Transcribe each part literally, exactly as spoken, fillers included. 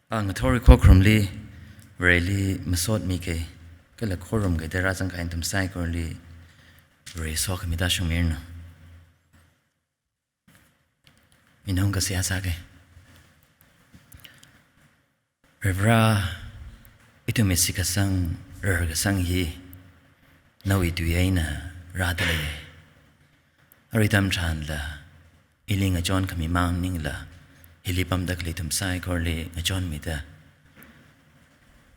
Pāngathor khokharumli, Vareli masotmi kei, kala khorumkei da rāzangkahai nathum saikorali, Vare sokhamida shungmiranu. Ina hung kasā sākei. Varivara, ithumwui shitkasang, rarkasang hi, nawui tui eina rāda lei. Arui atam tharanla, ili ngachonkhami mang maningla, hili pamda khalei nathum saikorali ngachonmida,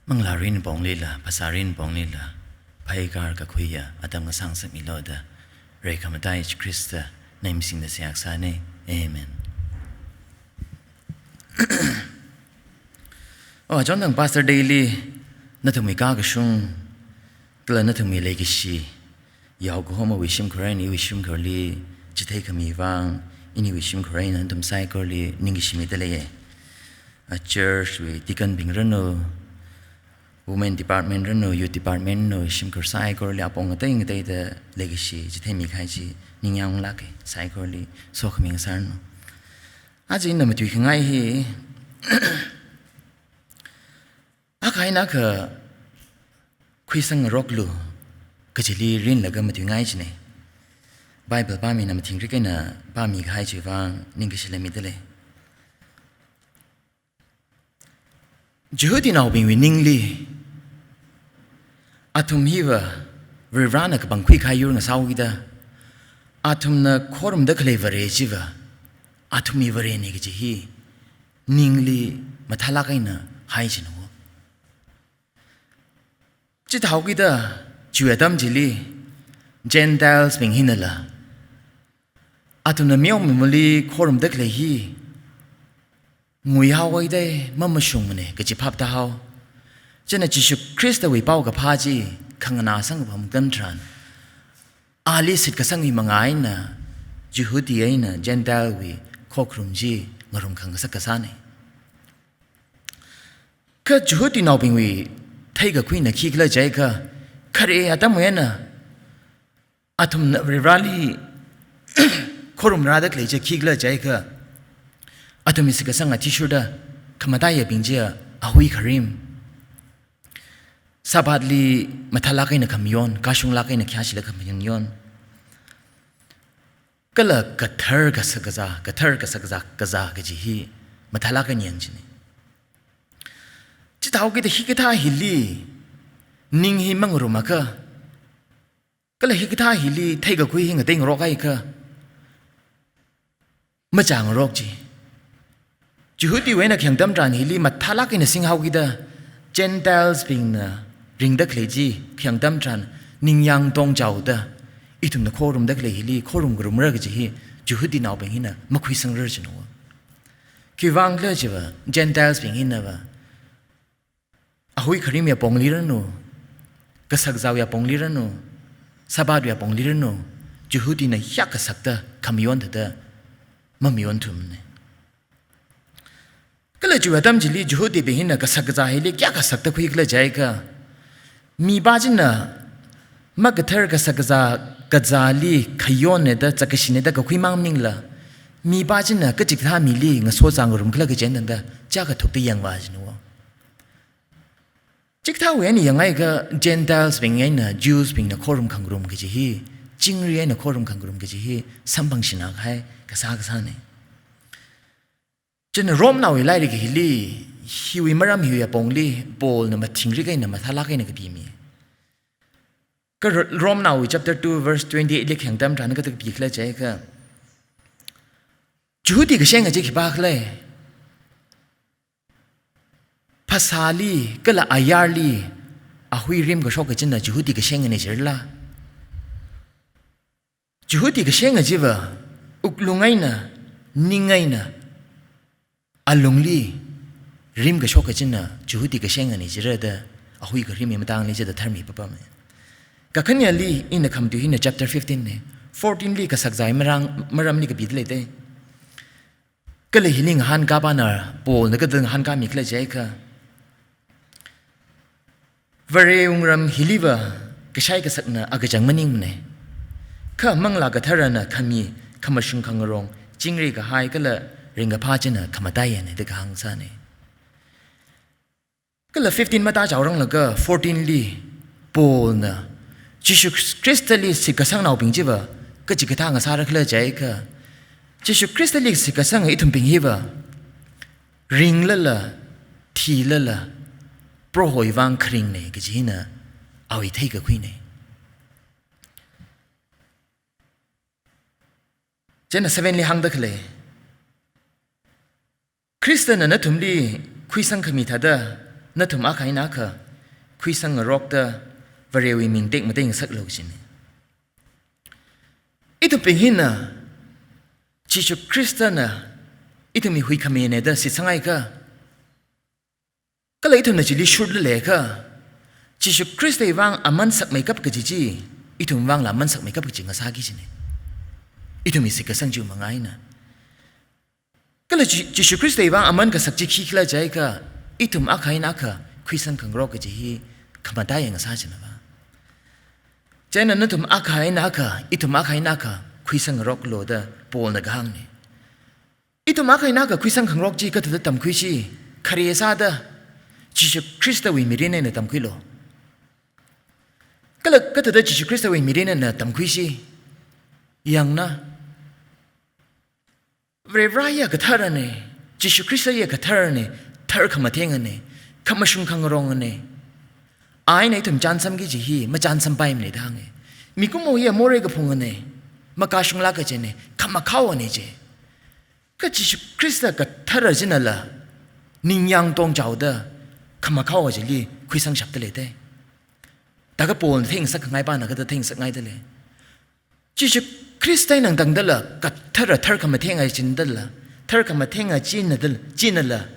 manglā mirin ponglila, phasā mirin ponglila, pheikar kakhuiya atam ngasāngasakmilu da, Varivara khamatai Jishu Khrista naomi singda seihā kasāna. Amen. Oh, achon thang Pastor Day li, nathumwui kakashung, kala nathumwui leikashi, yaokahomawui shimkhur eina iwui shimkhurli, chitheikhamivang, iniwui shimkhur eina nathum saikorali ningkashi mida leiya. A church wui deacon bing ranu, women department ranu, youth department ranu, shimkhur saikorali apong ngatei ngateida leikashi chitheimi kahai chi ningyāng lāka, saikorali sokhami ngasāranu. Aja ina matuikhangai hi, akha eina akha khuisangngaroklu kajili rinlaga matuingai china. Bible pāmina mathingrik eina pāmi kahai chiwuivang ningkashi leimida lei. Jihudinaobingwui ningli, athum hiva Varivarana kapangkhui kahai yur ngasāhaokida, athumna khorumda khalei Vare chiva athumwui Varena kaji hi ningli mathālāk eina hai china. Chithāhaokida, chiwui atam chili, Gentiles bing hinala, athumna miwok mimali khorumda khalei hi nguihaowa da, mamashungmana kaji phap tāhao. Chieina Jishu Khristawui paokaphā chi khanganā sangkaphang atam tharan, ali shitkasangwui manga eina, Jihudi eina Gentile wui khokharum chi ngarumkhangasak kasāna. Kha Jihudinaobingwui theikakhuina khikhala jiakha, khare atamwui eina athumna Varivarali khorum rāda khalei chi khikhala jiakha, athumwui shitkasang athishurda khamataiyabing chiya ahui kharim, Sabbath li mathālāk eina khamayon, kashunglāk eina khayāshila khamayon, kala kathar kashakazā, kathar kashakazā, kazā kaji hi mathālāk eina yang china. Chithāhaokida hikathā hili ning hi mangarumakha, kala hikathā hili theikakhui hi ngateingarok haiakha, machāngarok chi. Jihudiwui eina khayang atam tharan hili mathālāk eina singhaokida, Gentiles bingna ringda khalei chi khayang atam tharan ningyāng tongchaoda, ithumna khorumda khalei hili khorum ngarumra kaji hi Jihudinaobing hina makhuisangrar china. Khiwuivang khala chiva, Gentiles bing hinava ahui kharimwui apongli ranu, kashakazāwui apongli ranu, Sabbath wui apongli ranu, Jihudina hiyākha sakta khamayon thāda mamayon thummana. Kala chiwui atam chili Jihudibing hina kashakazā hili kayākha sakta khuikhala jiakha, mipā china makathar kashakazā, kazāli khayonna da, zakkashina da kakhui mang maningla, mipā china kachikathā mili ngasozā ngarumkhala kaji eina tangda chiyākha thukta yangvā china. Chikathāwui eina yanghaiakha Gentiles bing eina Jews bingna khorum khangarum kaji hi, chingri eina khorum khangarum kaji hi samphangshina kahai kasā kasāna. Chieina Romnaowui lairik hili, hiwui maram hiwui apongli Paulna mathingrik eina mathālāk eina kapimi. Kha Ro-, Romnaowui chapter two verse twenty-eight li khayang atam tharan kathā kapikhala jiakha, Jihudi kashenga chi khipākhala? Phasāli kala ayarli ahui rimkashok kachina Jihudi kashengana jirala? Jihudi kashenga chiva wuklung eina, ning eina, alungli rimkashok kachina Jihudi kashengana jira da, ahui kharimwui matangli chithāda tharmi papamna. Kakhaneli ina khamatui hina chapter fifteen na, fourteen li kashakazāwui marang, maramli kapida leida. Kala hili ngahānkapana Paulna kathāda ngahānkāmikhala jiakha, Varewui wungram hiliva kashai kasakna akachang maningmana. Kha Manglā Katharana khami, khamashung khangarong, chingri kahai kala ringkaphā china khamataiyana da kahāng sāna. Kala fifteen matāchaoranglaga fourteen li Paulna Jishu Khristali shitkasangnaobing chiva kachikathā ngasāra khala jiakha, Jishu Khristali shitkasang ithumbing hiva ringlala, thilala, Prohowui vang kharingne kajina awui theikakhuine. Chieina seven li hāngda khalei, Khristana nathumli khuisang khami thāda, nathum akha eina akha khuisang ngarokta Varewui ming tekmatei ngasaklu kajine. Ithumbing hina Jishu Khristana ithumwui huikhamine da shitsanghaikha, kala ithumna chili shurda leiakha, Jishu Khristawui vang aman sakmeikap kaji chi ithum vangla aman sakmeikap kaji ngasāki kajine. Ithumwui shitkasang chiwui manga eina. Kala Ji-, Jishu Khristawui vang aman kasak chi khikhala jiakha, ithum akha eina akha khuisang khangarok kaji hi khamataiya ngasā kajina va. Chieina nathum akha eina akha, ithum akha eina akha khuisang ngaroklu da Paulna kahāngne. Ithum akha eina akha khuisang khangarok chi kathāda tamkhuisi, khare sāda Jishu Khristawui mirin eina tamkhuilu. Kala kathāda Jishu Khristawui mirin eina tamkhuisi, yangna, Varivara hiya katharane, Jishu Khrista hiya katharane, tharkhamathengane, khamashung khangarongane. A eina ithum chānsamki kaji hi machānsampaimane da hānge. Mikumo hiya morei kaphungane, makashunglāk kajine, khamakhaowane je. Kha Jishu Khrista kathara chinala ningyāng tongchaoda khamakhaowa chili khuisangshapda leite. Thākha Paulna theingasak khangai pana kathāda theingasakngaida lei. Jishu Khrista eina tangdala kathara tharkhamathenga chindala, tharkhamathenga chinadala, chinala,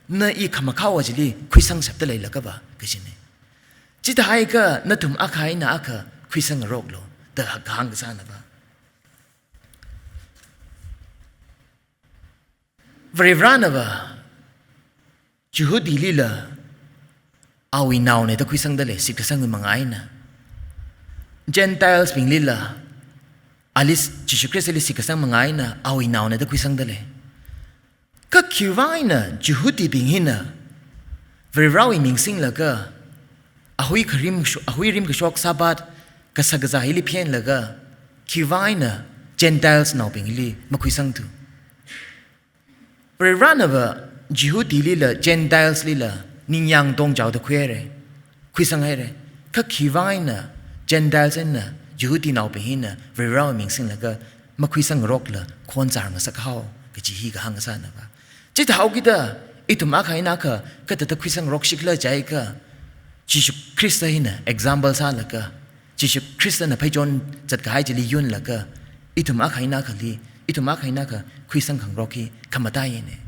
na i khamakhaowa chili khuisangshapda leilāka va kajine. Chithāhaiakha nathum akha eina akha khuisang ngaroklu da kahāng kasāna va. Varivarana va Jihudilila awui naone da khuisangda lei, shitkasangwui manga eina. Gentiles binglila ali s-, Jishu Khristali shitkasang manga eina awui naone da khuisangda lei. Kha khiwui vang eina Jihudibing hina Varivarawui ming singlaga, ahui kharim sho-, ahui rimkashok Sabbath kasā kazā hili phenlaga, khiwui vang eina Gentiles naobingli makhuisangthu? Varivarana va Jihudilila, Gentiles lila, ningyāng tongchaoda khuihaire, khuisanghaire. Kha khiwui vang eina Gentiles eina Jihudinaobing hina Varivarawui ming singlaga makhuisang ngarokla khon zar ngasak hao kaji hi kahāng kasāna va. Chithāhaokida ithum akha eina akha kathāda khuisang ngarokshikhala jiakha, Jishu Khrista hina example sālaga, Jishu Khristana pheichon zatkahai chili yunlaga, ithum akha eina akhali, ithum akha eina akha khuisang khangarok hi khamataiyane.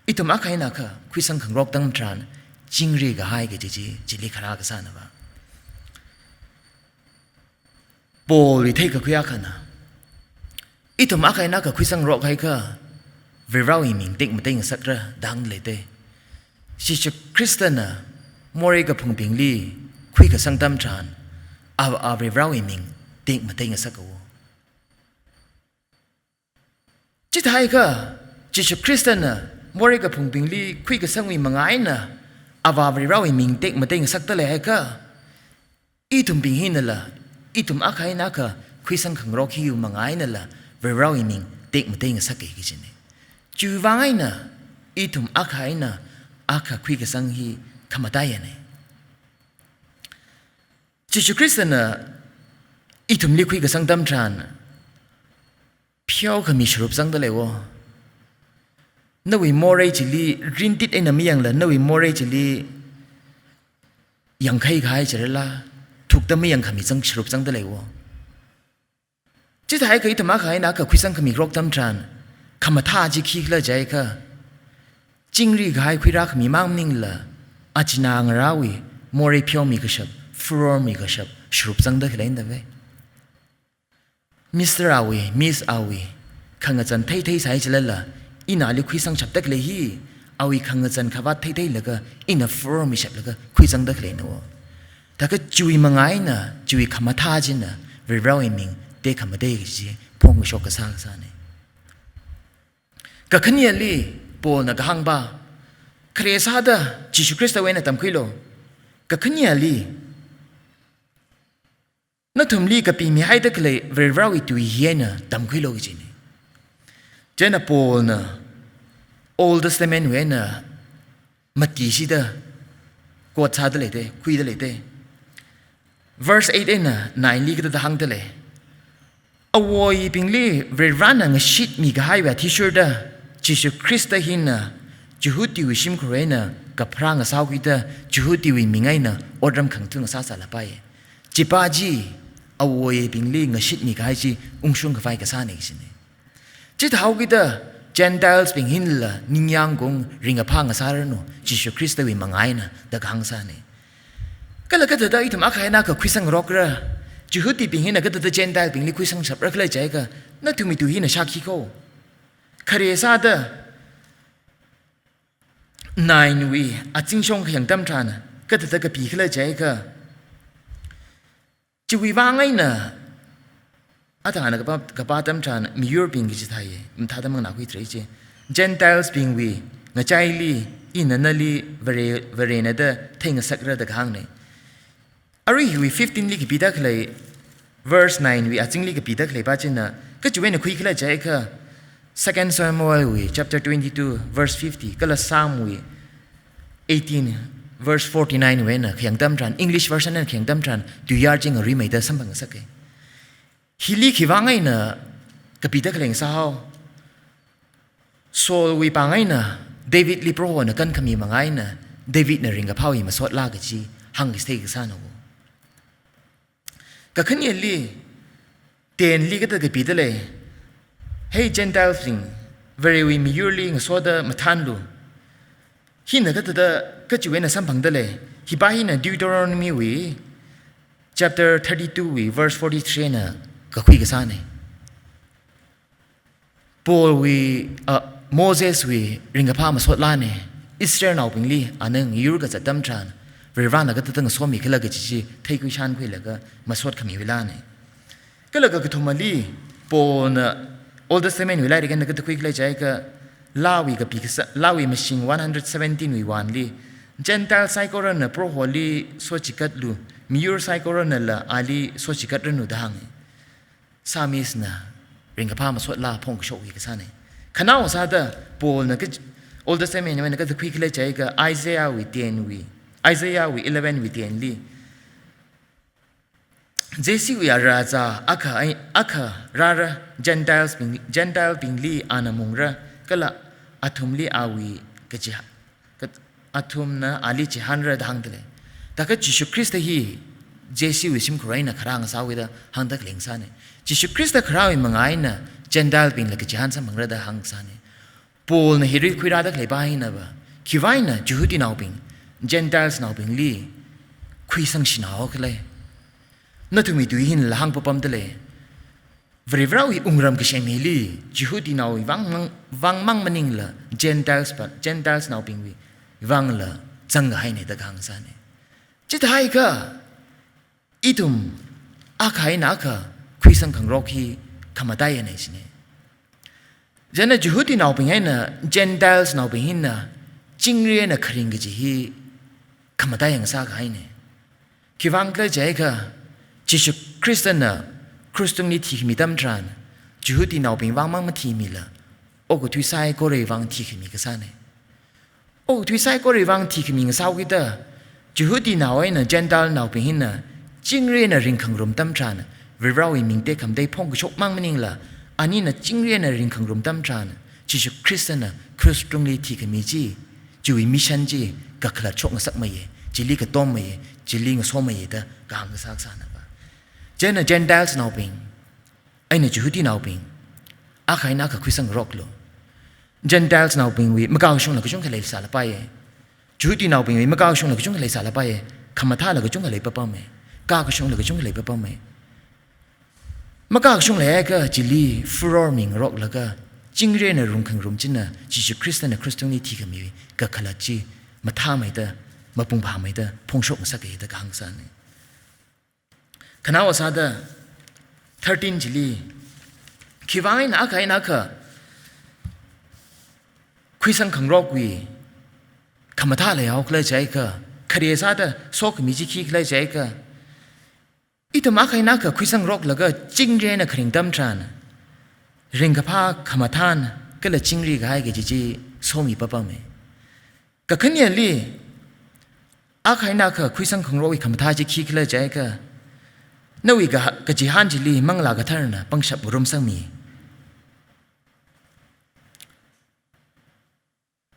Ithum akha eina akha khuisang khangarok tharan chingri kahai kaji chi, chili kharā kasāna va. Paulwui theikakhui akhana, ithum akha eina akha khuisang ngarokhaiakha, Varivarawui ming tekmatei ngasakra da hāngda leite. Jishu Khristana morei kaphungbingli khuikasang tharan, a, a Varivarawui ming tekmatei ngasaka wo. Chithāhaiakha, Jishu Khristana morei kaphungbingli khuikasangwui manga eina Avā Varivarawui ming tekmatei ngasakta leiakha, ithumbing hinala, ithum akha eina akha khuisang khangarok hiwui manga einala Varivarawui ming tekmatei ngasaka kajine. Chiwui vang eina ithum akha eina akha khuikasang hi khamataiyane. Jishu Khristana ithumli khuikasang tharan, pheokhami sharupsangda lei wo. Nawui morei chili rintit eina mayangla, nawui morei chili yangkhai kahai chirala, thukta mayangkhami zang sharupsangda lei wo. Chithāhaiakha ithum akha eina akha khuisang khami ngarok tharan, khamathā chi khikhala jiakha, chingri kahai khuirākhami mang maningla, achina ngarāwui morei pheomi kashap, furormi kashap sharupsangda khalei nave. Mister awui, Miss awui khangazan theithei sāi chilala, ina ali khuisangshapda khalei hi, awui khangazan khavāt theitheilaga, ina furormishaplaga khuisangda khaleina wo. Thākha chiwui manga eina, chiwui khamathā china Varivarawui ming tekhamatei kaji phongkashok kasā kasāne. Kakhaneli Paulna kahāngva, Khare sāda Jishu Khristawui eina tamkhuilu. Kakhaneli, nathumli kapimihaida khalei Varivarawui tui hi eina tamkhuilu kajina. Chieina Paulna Old Testament wui eina mati shida quote sāda leite, khuida leite. Verse eight eina nine li kathāda hāngda lei. Āvoibingli Varivarana ngashitmi kahaiwui athishurda, Jishu Khrista hina Jihudiwui shimkhur eina kapharā ngasāhaokida, Jihudiwui ming eina otram khangathā ngasāsālapai. Chipa chi, āvoibingli ngashitmi kahai chi ungshung khavai kasāna kajina. Chithāhaokida Gentiles bing hinla ningyāng kong ringkaphā ngasāranu, Jishu Khristawui manga eina da kahāng sāna. Kala kathāda ithum akha eina akha khuisangrokra, Jihudibing hina kathāda Gentile bingli khuisangshaprā khala jiakha, nathumwui tui hina shākhi ko. Khare sāda nine wui azingshong khayang atam tharan, kathāda kapi khala jiakha, chiwui vang eina, athāna kapā, kapā atam tharan, miyurbing kaji thāi, mathāda manganākhuitrei chi. Gentiles bingwui ngachaili, ina nali Vare, Varena da theingasakra da kahāngna. Arui hiwui fifteen li kapida khalei, verse nine wui azingli kapida khalei pa china, kachiwui eina khui khala jiakha, Second Samuel wui chapter twenty-two, verse fifty, kala Psalm wui eighteen, verse forty-nine wui eina khayang atam tharan, English version eina khayang atam tharan, tuiyār chi ngaruimeida samphangngasaka. Hili khivang eina kapida khalei ngasāhao. Saulwui pāng eina Davidli Prohona kankhami manga eina, Davidna ringkaphāwui masotla kaji hāngkachithei kasāna. Kakhaneli, ten li kathāda kapida lei. Hey Gentiles bing, Varewui miyurli ngasoda mathānlu. Hina kathāda kachiwui eina samphangda lei. Hipa hina Deuteronomy wui chapter thirty-two wui verse forty-three eina kakhui kasāna. Paulwui, ah, Moseswui ringkaphā masotlana, Israelnaobingli ana ngayur kazat atam tharan, Varivarana kathāda ngasomi khala kaji chi theikhuishankhuilaga masot khamiwui laana. Kala kakathumali, Paulna Old Testament wui lairik eina kathāda khui khala jiakha, Lawui kapi kasā, Lawui mashing one hundred seventeen wui one li, Gentile saikorana Proholi sochikatlu, miyur saikoranala ali sochikatranu da hānga. Psalmist na ringkaphā masotla phongkashok hi kasāna. Khanao sāda Paulna ka, Old Testament wui eina kathāda khui khala jiakha Isaiah wui ten wui, Isaiah wui eleven wui ten li, Jesse wui ara zā akha, akha rāra, Gentiles bing, Gentile bingli ana mungra, kala athumli awui kachiha, kat-, athumna ali chihānra da hāngda lei. Thākha Jishu Khrista hi Jesse wui shimkhur eina kharā ngasāhaowa da hāngda khalei ngasāna. Jishu Khrista kharāwui manga eina Gentile bingla kachihān samphangra da hāng ngasāna. Paulna hili khuirāda khalei pa hina pa, khiwui eina Jihudinaobing, Gentiles naobingli khuisangshināhao khala. Nathumwui tui hinla hāngpapamda lei. Varivarawui wungram kasem hili, Jihudinaowui vang mang, vang mang maningla, Gentiles pa, Gentiles naobingwui vangla zangkahaina da kahāng sāna. Chithākha, ithum akha eina akha khuisangkhangarok hi khamataiyana sina. Chieina Jihudinaobing eina Gentiles naobing hina chingri eina kharing kaji hi khamataiya ngasākahaina. Khiwuivang khala jiakha, Jishu Khristana krus tungli thikhami atam tharan, Jihudinaobing vang mang mathimila, okathui saikorawui vang thikhami kasāna. Okathui saikorawui vang thikhami ngasāhaokida, Jihudinao eina Gentile naobing hina chingri eina ringkhangarum atam tharan, Varivarawui ming tekhamatei phongkashok mang maningla, anina chingri eina ringkhangarum atam tharan, Jishu Khristana krus tungli thikhami chi, chiwui mission chi kakhalat shokngasakmeiya, chili katommeiya, chili ngasomeiya da kahāng kasā kasāna pa. Chieina Gentiles naobing eina Jihudinaobing, akha eina akha khuisangroklu. Gentiles naobingwui makakashungla kachungkha leisālapaiya. Jihudinaobingwui makakashungla kachungkha leisālapaiya. Khamathāla kachungkha leipapama. Kakashungla kachungkha leipapama. Makakashung leiakha chili furor mingaroklaga, chingri eina ringkhangarum china Jishu Khristana krus tungli thikhamiwui kakhalat chi mathāmeida, mapung phāmeida phongshokngasaka da kahāng sāna. Khanaowa sāda thirteen chili, khiwuivang eina akha eina akha khuisangkhangarokwui khamathā leihaokhala jiakha, khare sāda sokhami chi khikhala jiakha, ithum akha eina akha khuisangroklaga chingri eina kharing atam tharan, ringkaphā khamathāna kala chingri kahai kaji chi somi papama. Kakhaneli, akha eina akha khuisang khangarokki khamathā chi khikhala jiakha, nawui ka, kachihān chili Manglā Katharana pangshap ngarumsangmi.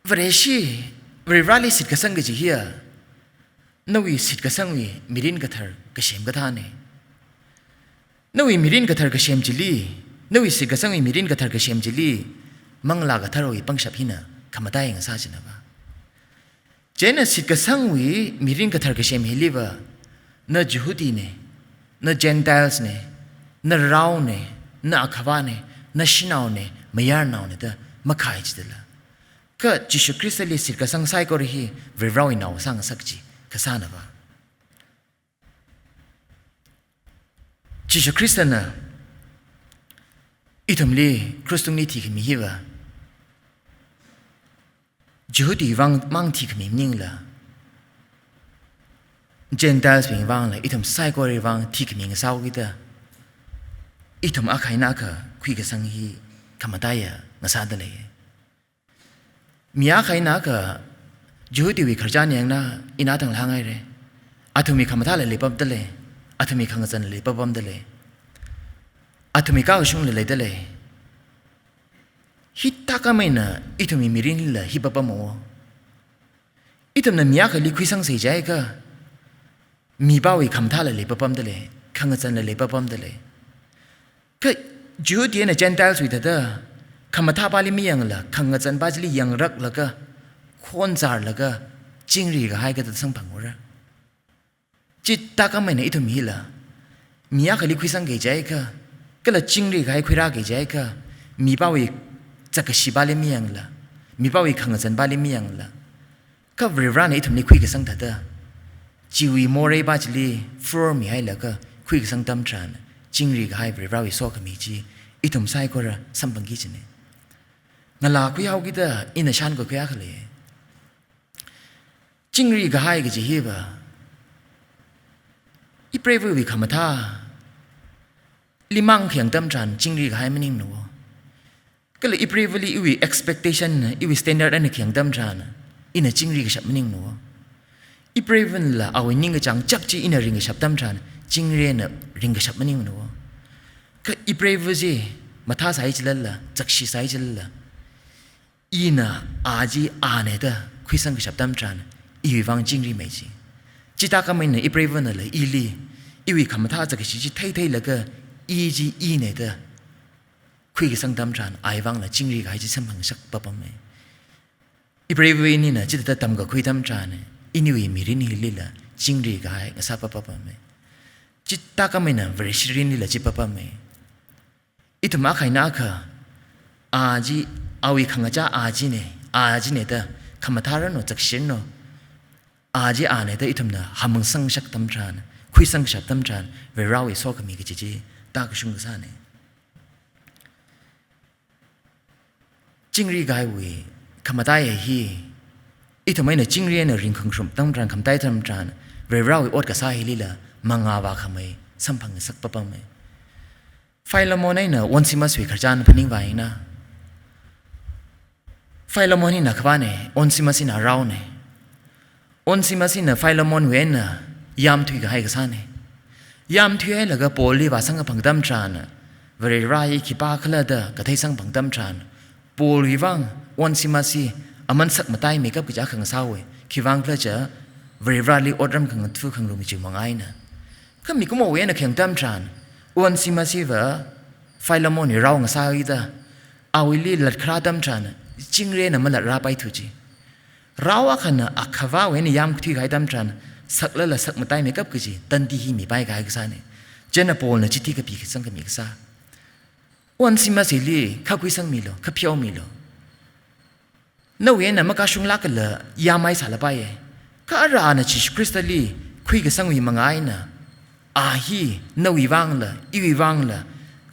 Vareshi, Varivarali shitkasang kaji hiya, nawui shitkasangwui mirin kathar kasem kathāna. Nawui mirin kathar kasem chili, nawui shitkasangwui mirin kathar kasem chili, Manglā Katharawui pangshap hina khamataiya ngasā china va. Chieina shitkasangwui mirin kathar kasem hiliva, na Jihudina, na Gentilesna, na raona, na akhavana, na shanaona, mayarnaona da makhai chidala, kha Jishu Khristali shitkasang saikora hi Varivarawui nao sāngasak chi kasāna va. Jishu Khristana ithumli krush tungli thikhami hiva, Jihudi vang mang thikhami maningla, Gentiles bing vangla, ithum saikora vang thikhami ngasāhaokida, ithum akha eina akha khuikasang hi khamataiya ngasāda lei. Mi akha eina akha Jihudiwui khararchan yangna ina tang hānghaira. Athumwui khamathāla leipapda lei, athumwui khangazanla leipapamda lei, athumwui kakashungla leida lei. Hithākhamei eina ithumwui mirinla hi papamhaowa. Ithumna mi akhali khuisangsa jiakha, mipāwui khamathāla leipapamda lei, khangazanla leipapamda lei. Kha Jihudi eina Gentiles wui thāda, khamathāpāli mayangla, khangazanpā chili yanglaklaga, khonzarlaga, chingri kahai kathā samphanghaora. Chithākhamei eina ithum hila, mi akhali khuisangki jiakha, kala chingri kahai khuirāki jiakha, mipāwui zakkashipāli mayangla, mipāwui khangazanpāli mayangla, kha Varivarana ithumli khuikasang thāda, chiwui moreipā chili formihailaga khuikasang atam tharan, chingri kahai Varivarawui sokhami chi ithum saikora samphangki kajina. Ngalā khuihaokida ina shānkakhui akha lei. Chingri kahai kaji hiva, ipreivawui khamathāli mang khayang atam tharan chingri kahai maningmana wo. Kala ipreivali iwui expectation, iwui standard eina khayang atam tharan, ina chingri kashap maningmana wo. Ipreivanala awui ningkachāng chap chi ina ringkashap atam tharan, chingri eina ringkashap maningmana wo. Kha ipreiva chi mathāsai chilala, zakshisai chilala, ina a chi ana da khuisangkashap atam tharan, iwui vang chingrimei chi. Chithākhamei eina ipreivanala ili, iwui khamathā zakkashi chi theitheilaga, i chi ina da khuikasang atam tharan, awui vangla chingri kahai chi samphangshap papamei. Ipreiva inina chithāda tamkakhui atam tharan, iniwui mirin hilila chingri kahai ngasā papamei. Chithākhamei eina Vareshi mirinlila chi papamei. Ithum akha eina akha, a chi, awui khangachā a china, a china da, khamathā ranu, zakkashi ranu, a chi ana da ithumna hamhāngsangshap atam tharan, khuisangshap atam tharan, Varivarawui sokhami kaji chi tākashung kasāna. Chingri kahaiwui khamataiya hi, ithum eina chingri eina ringkhangarum atam tharan, khamatai atam tharan, Varivarawui ot kasā hilila mangā vākhamei samphangsak papamei. Philemon eina Onesimus wui khararchan phaningvā yangna. Philemon hina akhavana, Onesimus hina araona. Onesimus hina Philemonwui eina yāmthui kahai kasāna. Yāmthuihailaga Paulli vāsamkaphang atam tharan, Varivara hi khipākhala da katheisamphang atam tharan, Paulwui vang Onesimus hi aman sakmataimeikap kaja khangasāhaowa. Khiwuivang khala jiakha Varivarali otram khangatha khangarum chiwui manga eina. Kha mikumowui eina khayang atam tharan, Onesimus hiva Philemonwui rao ngasāhaida, awuili latkharā atam tharan, chingri eina malatrāpaithu chi. Rao akhana akhavāwui eina yāmthui kahai atam tharan, saklala sakmataimeikap kaji tandi hi mipai kahai kasāna. Chieina Paulna chithi kapi kasang khami kasā. Onesimus hili kha khuisangmilu, kha pheomilu. Nawui eina makashunglākla yāmhaisālapaiya. Kha ara ana Jishu Khristali khuikasangwui manga eina, a hi nawui vangla, iwui vangla,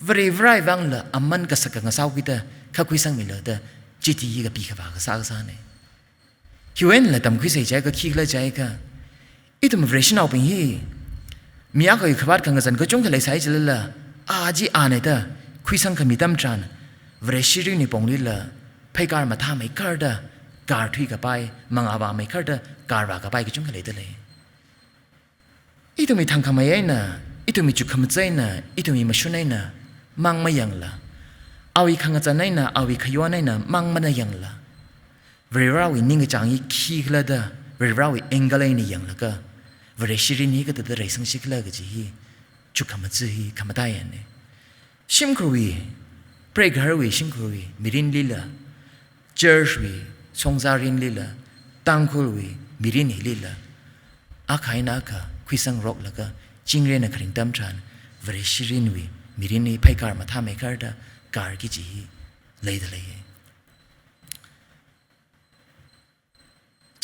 Varivarawui vangla aman kasak khangasāhaokida kha khuisangmilu da chithi hi kapi khavā kasā kasāna. Hiwui einala tamkhuisai jiakha khikhala jiakha, ithum Vareshinaobing hi, mi akhawui khavāt khangazan kachungkha leisai chilala, a chi ana da khuisang khami atam tharan, Vareshirinwui ponglila, pheikar mathāmeikharda, karthui kapai, mangā vāmeikharda, karvā kapai kachungkha leidalei. Ithumwui thangkhamei eina, ithumwui chukkhamaja eina, ithumwui mashun eina, mang mayangla, awui khangazan eina, awui khayon eina, mang manayangla, Varivarawui ningkachāng hi khikhala da, Varivarawui angle eina yanglaga, Vareshirin hi kathāda reisangshikhala kaji hi, chukkhamaja hi khamataiyana. Shimkhurwui, preigahar wui shimkhurwui mirinlila, church wui, songza rinlila, Tangkhulwui mirin hilila, akha eina akha khuisangroklaga, chingri eina kharing atam tharan, Vareshirinwui mirin hi pheikar mathāmeikharda, karki kaji hi leidalei.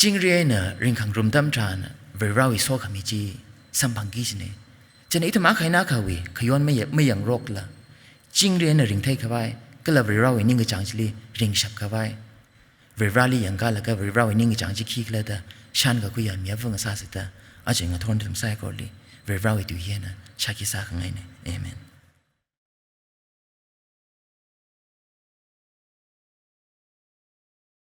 Chingri eina ringkhangarum atam tharan, Varivarawui sokhami chi samphangki kajina. Chieina ithum akha eina akhawui khayon maya-, mayangrokla, chingri eina ringthei khavai, kala Varivarawui ningkachāng chili ringshap khavai, Varivarali yangkalaga Varivarawui ningkachāng chi khikhala da, shankakhuiya mi avung sāsāda, aja ngathor ithum saikorali Varivarawui tui eina shākhi sākhangaina. Amen.